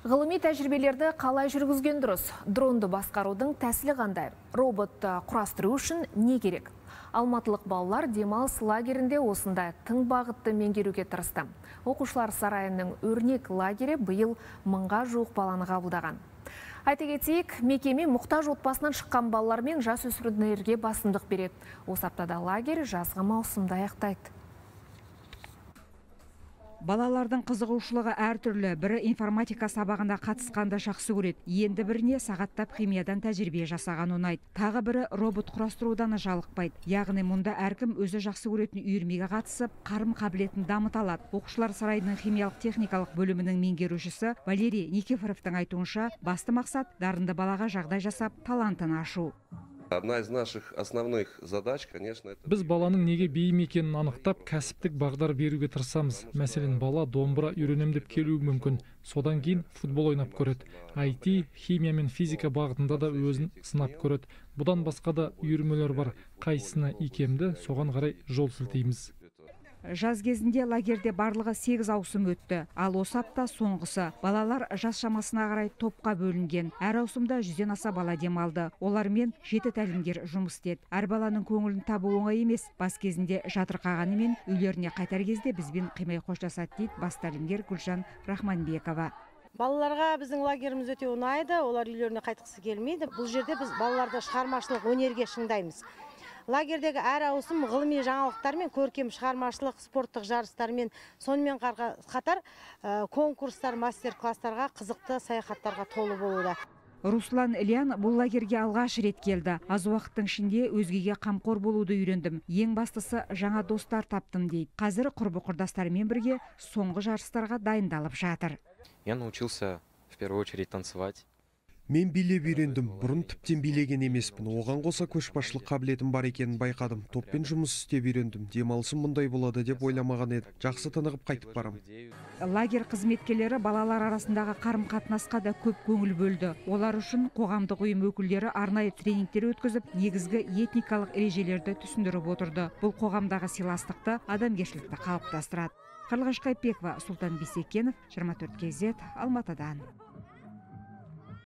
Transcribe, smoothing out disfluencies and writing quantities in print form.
Ғылыми тәжірибелерді қалай жүргізген дұрыс? Дронды басқарудың тәсілі қандай? Роботты құрастыру үшін не керек? Алматылық балалар демалыс лагерінде осындай тың бағытты меңгеруге тырысты. Оқушылар сарайының Өрнек лагері биыл 1000-ға жуық баланы қабылдаған. Айта кетейік, мекеме мұқтаж отбасынан шыққан балалар мен жасөспірімдерге басымдық береді. Осы аптада лагерь жазғы маусымды аяқтайды. Балалардың қызығушылығы әртүрлі. Бірі информатика сабағына қатысқанды жақсы көреді. Енді біріне сағаттап химиядан тәжірибе жасаған ұнайды. Тағы бірі робот құрастырудан жалықпайды. Яғни мұнда әркім өзі жақсы көретін үйірмеге қатысып, қарым қабілетін дамыта алады. Оқушылар сарайының химиялық техникалық бөлімінің меңгерушісі Валерий Никифоровтың айтуынша, басты мақсат дарынды балаға жағдай жасап, талантын ашу. Одна из наших основных задач, конечно, это... Біз баланың неге бейім екенін анықтап, кәсіптік бағдар беруге тырысамыз. Мәселен, бала домбыра үйренем деп келуі мүмкін. Содан кейін футбол ойнап көреді. IT, химия мен физика бағытында да өзін сынап көреді. Бұдан басқа да үйірмелер бар. Қайсысына икемді, соған қарай жол сілтейміз. Жаз кезінде лагерде барлығы 8 ауысым өтті. Ал осы апта соңғысы. Балалар жас шамасына қарай топқа бөлінген. Әр ауысымда 100-ден аса бала демалды. Олармен 7 тәлімгер жұмыс істеді. Әр баланың көңілін табу оңай емес. Бас кезінде жатырқағанымен үйлеріне қайтар кезде бізбен қимай қоштасады, дейді бас тәлімгер Гүлжан Рахманбекова. Балаларға біздің лагеріміз өте ұнайды. Олар үйлеріне қайтқысы келмейді. Бұл жерде біз балаларды шығармашылық өнерге шыңдаймыз. Лагердегі әр ауысым ғылыми жаңалықтармен, көркем шығармашылық, спорттық жарыстармен, сонымен қатар конкурстар, мастер-класстарға, қызықты саяхаттарға толы болуда. Руслан Ильян бұл лагерге алғаш рет келді. Аз уақыттың ішінде өзгеге қамқор болуды үйрендім. Ең бастысы жаңа достар таптым, дейді. Қазір құрбы-құрдастарымен бірге соңғы жарыстарға дайындалып жатыр. Я научился в первую очередь танцевать. Мен билеп үйрендім. Бұрын тіптен билеген емеспін. Оған қоса көшбасшылық қабілетім бар екенін байқадым. Топпен жұмыс істеп үйрендім. Демалысым мұндай болады деп ойламаған едім. Жақсы тынығып қайтып барам. Лагерь қызметкерлері балалар арасындағы қарым-қатынасқа да көп көңіл бөлді. Олар үшін қоғамдық ұйым өкілдері арнайы тренингтер өткізіп, негізгі этикалық ережелерді түсіндіріп отырды. Бұл қоғамдағы сыйластықты, адамгершілікті қалыптастырады. Қарлығаш Қайыпбекова, Сұлтан Бисекенов, 24 KZ, Алматыдан.